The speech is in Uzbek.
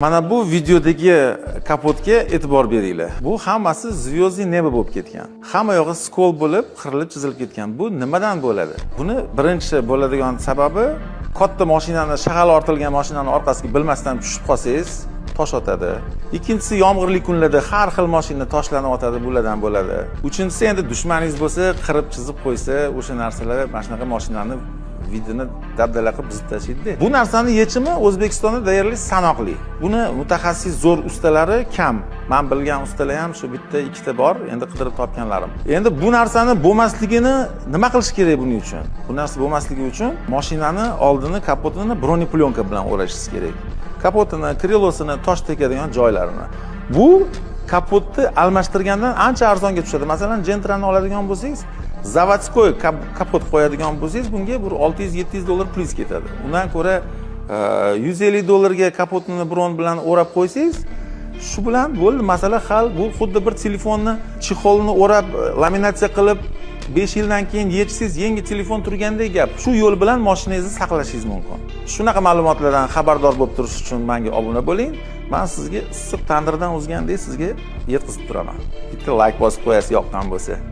Mana bu videodagi kapotga e'tibor beringlar. Bu hammasi звездный небо bo'lib ketgan. Hamma yog'i скол bo'lib, qirilib chizilib ketgan. Bu nimadan bo'ladi? Buni birinchi bo'ladigan sababi, katta mashinani, shag'al ortilgan mashinani orqasiga bilmasdan tushib qolsangiz, tosh otadi. Ikkinchisi, yomg'irli kunlarda har xil mashina toshlanib otadi, bulardan bo'ladi. Uchinchisi, endi dushmaningiz bo'lsa, qirib chizib qo'ysa, o'sha narsalar mana shunaqa mashinani вид ini dabdala qilib buzib tashlaydi. Bu narsani yechimi O'zbekistonda deyarli sanoqli. Buni mutaxassis zo'r ustalari kam. Man bilgan ustalar ham shu bitta ikkita bor, endi qidirib topganlarim. Endi bu narsani bo'lmasligini nima qilish kerak buning uchun? Bu narsa bo'lmasligi uchun mashinani oldini, kapotini бронеплёнка bilan o'rashingiz kerak. Kapotini, крыло sini, tosh tegadigan joylarini. Bu kapotni almashtirgandan ancha arzonga tushadi. Masalan, Gentrani oladigan bo'lsangiz, заводской kapot qo'yadigan bo'lsangiz, bunga bir 600-700 dollar plyus ketadi. Undan ko'ra 150 dollarga kapotini bron bilan o'rab qo'ysangiz, shu bilan bo'ldi, masala hal. Bu xuddi bir telefonni чехол ini o'rab, laminatsiya qilib, 5 yildan keyin yechsangiz, yangi telefon turgandek gap. Shu yo'l bilan mashinangizni saqlashingiz mumkin. Shunaqa ma'lumotlardan xabardor bo'lib turish uchun menga obuna bo'ling. Man sizga issiq tandirdan uzgandek sizga yetkazib turaman. Bitta layk bosib qo'yasiz yoqqan bo'lsa.